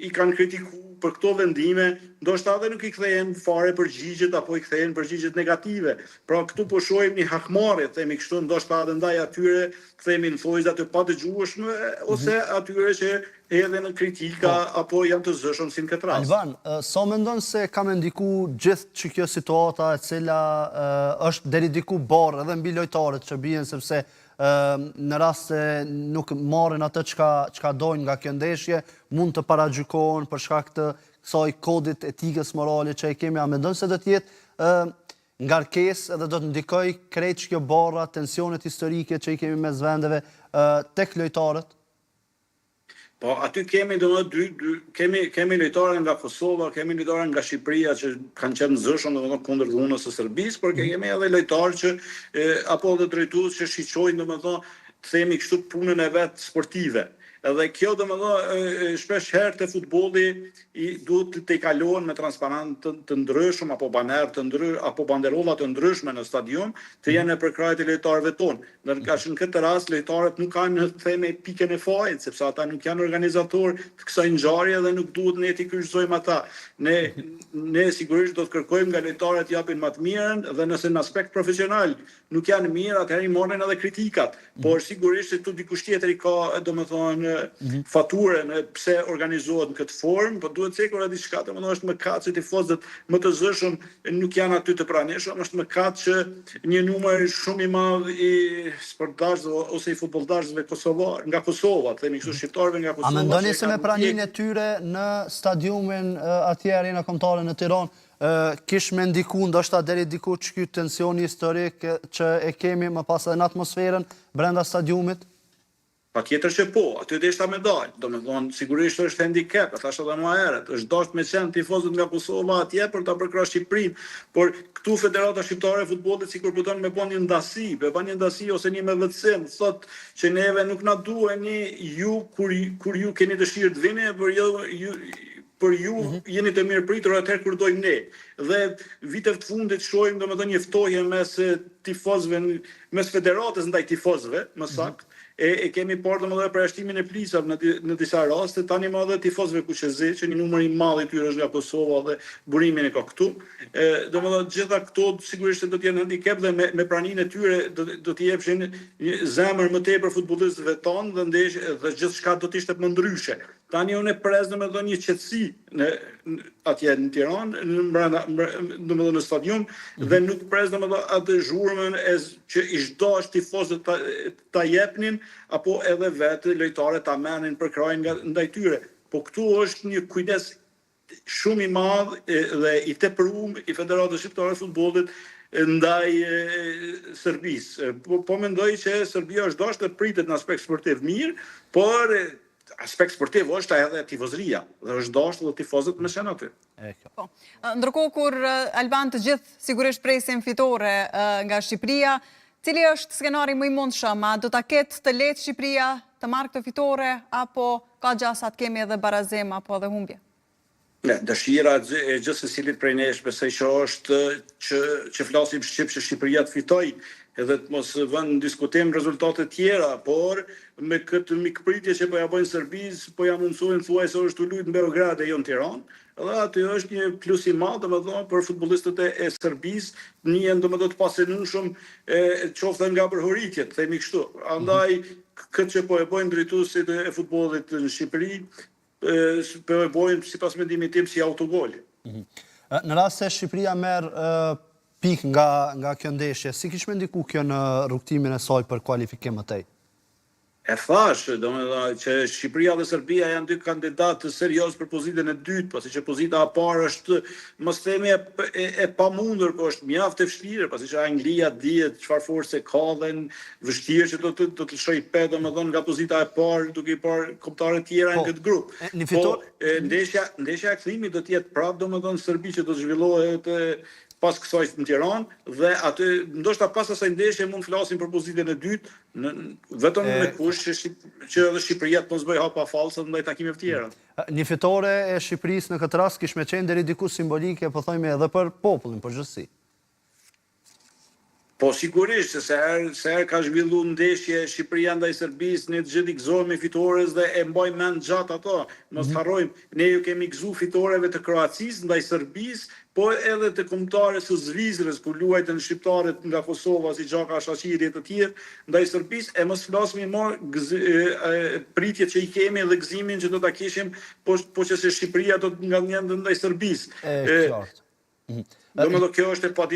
i kanë kritiku për këto vendime, ndoshta edhe nuk i kthehen fare përgjigjet apo i kthehen përgjigjet negative. Pra këtu po shohim një hakmarrje, themi kështu, ndoshta edhe ndaj atyre, themi në thonjëza të padëgjueshme ose atyre që hedhin kritika po. apo janë të zëshëm si në këtë rast. Alban, sa mendon se ka me ndiku gjithë që kjo situata e cila është deri diku barrë edhe mbi lojtarët që bien sepse në rast se nuk marrin atë çka çka dojnë nga kjo ndeshje, mund të paragjykohen për shkak të kësaj kodit etikës morale që e kemi, a mendon se do të jetë ngarkesë edhe do të ndikojë krejt që kjo barra, tensionet historike që i kemi mes vendeve tek lojtarët? Po, aty kemi domethënë dy, dy kemi kemi lojtarë nga Kosova, kemi lojtarë nga Shqipëria që kanë qenë zëshëm domethënë kundër dhunës së Serbisë, por mhm. kemi edhe lojtarë që e, apo edhe drejtues që shiqojnë domethënë të themi kështu punën e vet sportive. Edhe kjo domethënë shpesh herë te futbolli i duhet të tejkalohen me transparentë të, të ndryshëm apo baner të ndry apo banderolla të ndryshme në stadium, të jenë në përkrahje të lojtarëve tonë. Ndërkaq në këtë rast lojtarët nuk kanë të themi pikën e fajit, sepse ata nuk janë organizatorë të kësaj ngjarje dhe nuk duhet ne t'i kryqëzojmë ata. Ne ne sigurisht do të kërkojmë nga lojtarët të japin më të mirën dhe nëse në aspekt profesional nuk janë mirë, atëherë i marrin edhe kritikat. Por sigurisht se këtu dikush tjetër i ka, domethënë, faturën pse organizohet në këtë formë, po duhet cekur edhe diçka, domethënë është mëkat që tifozët më të zëshëm nuk janë aty të pranishëm, është mëkat që një numër shumë i madh i sportdashësve ose i futbolldashësve kosovar, nga Kosova, të themi kështu shqiptarëve nga Kosova. A mendoni se me praninë e tyre në stadiumin atje Arena Kombëtare në Tiranë, kish me ndiku ndoshta deri diku që ky tensioni historik që e kemi më pas edhe në atmosferën brenda stadiumit? Patjetër që po, aty deshta me dalë, domethënë sigurisht është hendikep, e thashë edhe më herët, është dashtë me qenë tifozët nga Kosova atje për ta përkrah Shqipërinë, por këtu Federata Shqiptare e Futbollit sikur po don me bo një ndasi, po e ban një ndasi ose një mëvetësim, thotë që neve nuk na duheni ju kur kur ju keni dëshirë të vini, por jo ju por ju mm -hmm. jeni të mirëpritur atëherë kur dojmë ne. Dhe viteve të fundit shohim domethënë një ftohje mes tifozëve, mes federatës ndaj tifozëve, më mhm. saktë, e, e kemi parë domethënë përjashtimin e plisave në, në disa raste, tani më edhe tifozëve kuqezi, që një numër i madh i tyre është nga Kosova dhe burimin e ka këtu. E, domethënë gjitha këto sigurisht se do të jenë handicap dhe me, me praninë e tyre do, do t'i jepshin një zemër më tepër futbollistëve tanë dhe ndesh dhe gjithçka do të ishte më ndryshe. Tani unë pres domethënë një qetësi në atje në Tiranë, në brenda domethënë në stadium mm -hmm. dhe nuk pres domethënë atë zhurmën e që ish dash tifozët ta, ta jepnin apo edhe vetë lojtarët ta merrnin përkrahjen nga ndaj tyre. Po këtu është një kujdes shumë i madh dhe i teprum i Federatës Shqiptare të Futbollit ndaj Serbisë. Po, po mendoj që Serbia është dashtë të pritet në aspekt sportiv mirë, por aspekt sportiv është edhe tifozëria dhe është dashtë edhe tifozët me qenë aty. Po. Ndërkohë kur Alban të gjithë sigurisht presin fitore nga Shqipëria, cili është skenari më i mundshëm? A do ta ketë të lehtë Shqipëria të marrë këtë fitore apo ka gjasa të kemi edhe barazim apo edhe humbje? Ne, dëshira e gjithsecilit prej nesh besoj që është që që flasim shqip që Shqipëria të fitojë edhe të mos vënë në diskutim rezultate tjera, por me këtë mikpritje që po ja bëjnë Serbisë, po ja mundësojnë thuajse është tu lujt në Beograd e jo në Tiranë, edhe aty është një plus i madh, domethënë për futbollistët e, e Serbisë, të ndihen domethënë të pacenueshëm e qoftë nga brohoritjet, themi kështu. Andaj këtë që po e bëjnë drejtuesit e futbollit në Shqipëri, po e bojnë sipas mendimit tim si autogol. Mhm. Në rast se Shqipëria merr pikë nga nga kjo ndeshje, si kish me ndiku kjo në rrugëtimin e saj për kualifikim më tej? E thashë, domethënë që Shqipëria dhe Serbia janë dy kandidatë serioz për pozitën e dytë, pasi që pozita e parë është, mos themi e, e, e pamundur, po është mjaft e vështirë, pasi që Anglia dihet çfarë force ka dhe Vështirë që do të do të lëshojë pe domethënë nga pozita e parë duke i parë kombëtaret tjera në po, këtë grup. Një fitore po, ndeshja ndeshja e kthimit do të jetë prapë domethënë Serbi që do të zhvillohet pas kësaj në Tiranë dhe aty ndoshta pas asaj ndeshje mund të flasim për pozitën e dytë në vetëm me kusht që Shqip, që edhe Shqipëria të mos bëjë hapa fallse ndaj takimeve të tjera. Një fitore e Shqipërisë në këtë rast kish me qenë deri diku simbolike, po thojmë edhe për popullin përgjithësi. Po sigurisht, se sa herë sa herë ka zhvillu ndeshje Shqipëria ndaj Serbisë, ne të gjithë i gëzohemi fitores dhe e mbajmë mend gjatë ato. Mos të harrojmë, ne ju kemi gëzu fitoreve të Kroacisë ndaj Serbisë, po edhe të kombëtares së Zvicrës ku luajtën shqiptarët nga Kosova si Xhaka Shaqiri e të tjerë ndaj Serbisë, e mos flasmi më pritjet që i kemi dhe gëzimin që do ta kishim po po që se Shqipëria do të ngadhnjente ndaj Serbisë. E qartë. Domethënë kjo është e padiskutueshme.